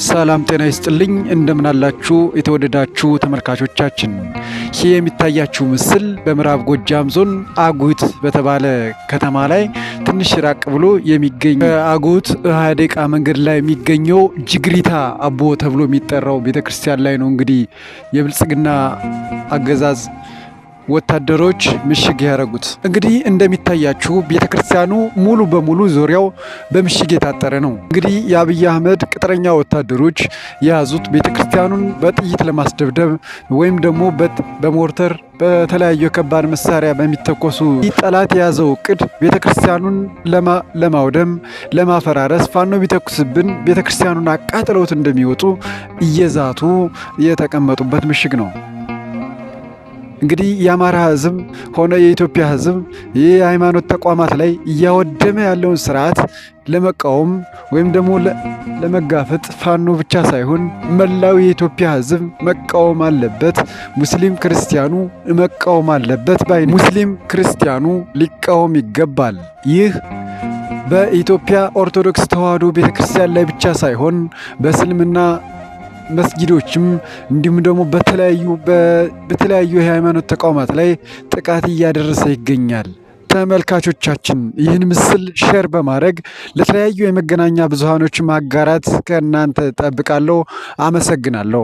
ሰላም ጤና ይስጥልኝ። እንደምናላችሁ የተወደዳችሁ ተመልካቾቻችን፣ ይህ የሚታያችሁ ምስል በምዕራብ ጎጃም ዞን አጉት በተባለ ከተማ ላይ ትንሽ ራቅ ብሎ የሚገኝ አጉት 20 ደቂቃ መንገድ ላይ የሚገኘው ጅግሪታ አቦ ተብሎ የሚጠራው ቤተክርስቲያን ላይ ነው። እንግዲህ የብልጽግና አገዛዝ ወታደሮች ምሽግ ያደረጉት። እንግዲህ እንደሚታያችሁ ቤተክርስቲያኑ ሙሉ በሙሉ ዙሪያው በምሽግ የታጠረ ነው። እንግዲህ የአብይ አህመድ ቅጥረኛ ወታደሮች የያዙት ቤተክርስቲያኑን በጥይት ለማስደብደብ ወይም ደግሞ በሞርተር፣ በተለያዩ የከባድ መሳሪያ በሚተኮሱ፣ ጠላት የያዘው እቅድ ቤተክርስቲያኑን ለማውደም፣ ለማፈራረስ፣ ፋኖ ቢተኩስብን ቤተክርስቲያኑን አቃጥለውት እንደሚወጡ እየዛቱ የተቀመጡበት ምሽግ ነው። እንግዲህ የአማራ ሕዝብ ሆነ የኢትዮጵያ ሕዝብ የሃይማኖት ተቋማት ላይ እያወደመ ያለውን ስርዓት ለመቃወም ወይም ደግሞ ለመጋፈጥ ፋኖ ብቻ ሳይሆን መላው የኢትዮጵያ ሕዝብ መቃወም አለበት። ሙስሊም ክርስቲያኑ መቃወም አለበት ባይ፣ ሙስሊም ክርስቲያኑ ሊቃወም ይገባል። ይህ በኢትዮጵያ ኦርቶዶክስ ተዋሕዶ ቤተክርስቲያን ላይ ብቻ ሳይሆን በእስልምና መስጊዶችም እንዲሁም ደግሞ በተለያዩ የሃይማኖት ተቋማት ላይ ጥቃት እያደረሰ ይገኛል። ተመልካቾቻችን፣ ይህን ምስል share በማድረግ ለተለያዩ የመገናኛ ብዙሃኖች ማጋራት ከእናንተ እጠብቃለሁ። አመሰግናለሁ።